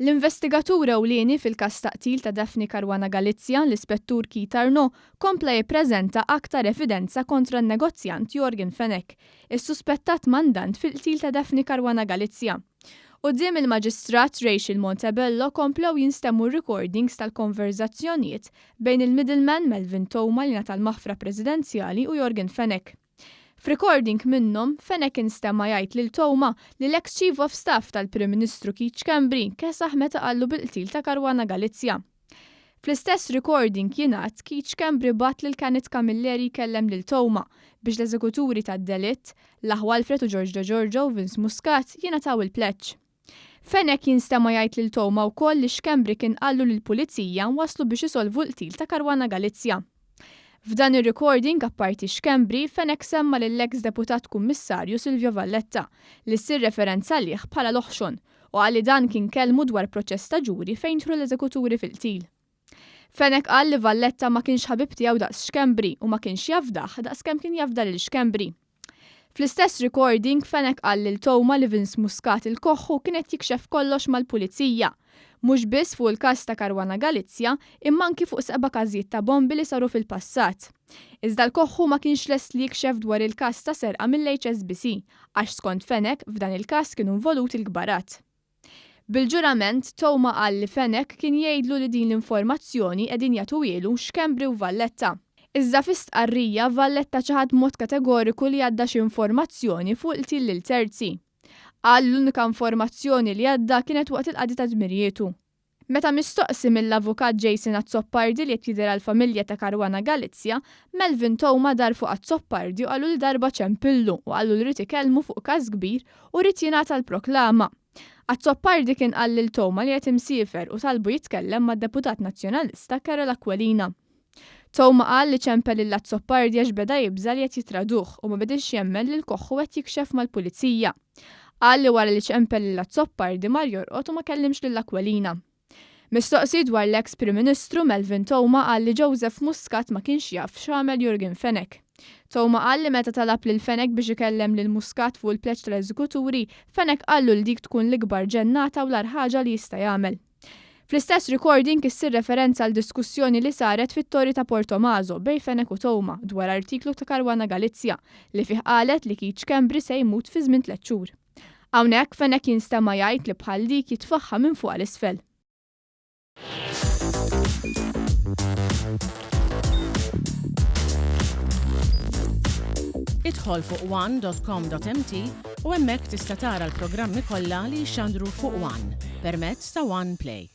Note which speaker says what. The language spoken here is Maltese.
Speaker 1: L-investigatur ewlieni fil-każ ta' qtil ta' Daphne Caruana Galizia, l-Ispettur Keith Arnaud, kompla jippreżenta aktar evidenza kontra n-negozjant Yorgen Fenech, is-suspettat mandant fil-qtil ta' Daphne Caruana Galizia. Quddiem il-Maġistrat Rachel Montebello komplew jinstemmu r-recordings tal-konverżazzjonijiet bejn il-middleman Melvin Theuma li ngħata l-maħfra Presidenzjali u Yorgen Fenech. F'recording minnhom, Fenech instema' jgħid lil Theuma li l-eks Chief of Staff tal-Prim Ministru Keith Schembri kesaħ meta qallu bil-qtil ta' Caruana Galizia. Fl-istess recording jingħad Keith Schembri bagħat lil Kenneth Camilleri jkellem lil Theuma biex l-eżekuturi tad-delitt, l-aħwa Alfred u George Degiorgio u Vince Muscat jingħataw il-pleġġ. Fenech jinstema' jgħid lil Theuma wkoll li Schembri kien qallu li l-Pulizija waslu biex isolvu l-qtil ta' Caruana Galizia. F'dan ir-recording apparti Schembri, Fenech semma lill-eks Deputat Kummissarju Silvio Valletta, li ssir referenza għalih bħala l-oħxon, u qal li dan kien kellmu dwar proċess ta' ġuri fejn dħlu l-eżekuturi fil-qtil. Fenech qal li Valletta ma kienx ħabib tiegħu daqs Schembri u ma kienx jafdah daqs kemm kien jafda lil Schembri. Fl-istess recording, Fenech qal lil Theuma li Vince Muscat il-Koħħu kien qed jikxef kollox mal-Pulizija. Mhux biss fuq il-każ ta' Caruana Galizia, imma anki fuq seba' każijiet ta' bombi li saru fil-passat. Iżda l-Koħħu ma kienx lest li jikxef dwar il-każ ta' serqa mill-HSBC, għax skont Fenech, f'dan il-każ kienu involuti l-kbarat. Bil-ġurament, Theuma qal li Fenech kien jgħidlu li din l-informazzjoni qegħdin jagħtuhielu Schembri u Valletta. Iżda fi stqarrija, Valletta ċaħad b'mod kategoriku li għadda xi informazzjoni fuq il-qtil lil terzi. Qal li l-unika informazzjoni li għadda kienet waqt il-qadi ta' dmirijietu. Meta mistoqsi mill-Avukat Jason Azzopardi li qed jidher għall-familja ta' Caruana Galizia, Melvin Theuma dar fuq Azzopardi u qallu li darba ċempillu u qallu li ried ikellmu fuq każ kbir u ried jingħata l-proklama. Azzopardi kien qal lil Theuma li qed imsiefer u talbu jitkellem mad-Deputat Nazzjonalista Karol Aquilina. Theuma qal li ċempel lil Azzopardi għax beda jibża' li qed jittraduh u ma bediex jemmen li l-Koħħu qed jikxef mal-Pulizija. Qal li wara li ċempel lil Azzopardi mar jorqod u ma kellimx lil Aquilina. Mistoqsi dwar l-eks Prim Ministru, Melvin Theuma qal li Joseph Muscat ma kienx jaf x'għamel Yorgen Fenech. Theuma qal li meta talab lil Fenech biex ikellem lil Muscat fuq il-pleġġ tal-eżekuturi, Fenech qallu li dik tkun l-ikbar ġennata u l-agħar ħaġa li jista' jagħmel. Fl-istess recording issir referenza għal diskussjoni li saret fit-Torri ta' Portomaso bejn Fenech u Theuma dwar artiklu ta' Caruana Galizia li fih qalet li Keith Schembri se jmut fi żmien tlett xhur. Hawnhekk Fenech jinstema' jgħid li bħal dik jitfagħha minn fuq għal isfel.
Speaker 2: Idħol fuq one.com.mt u hemmhekk tista' tara l-programmi kollha li jixxandru fuq One permezz ta' One Play.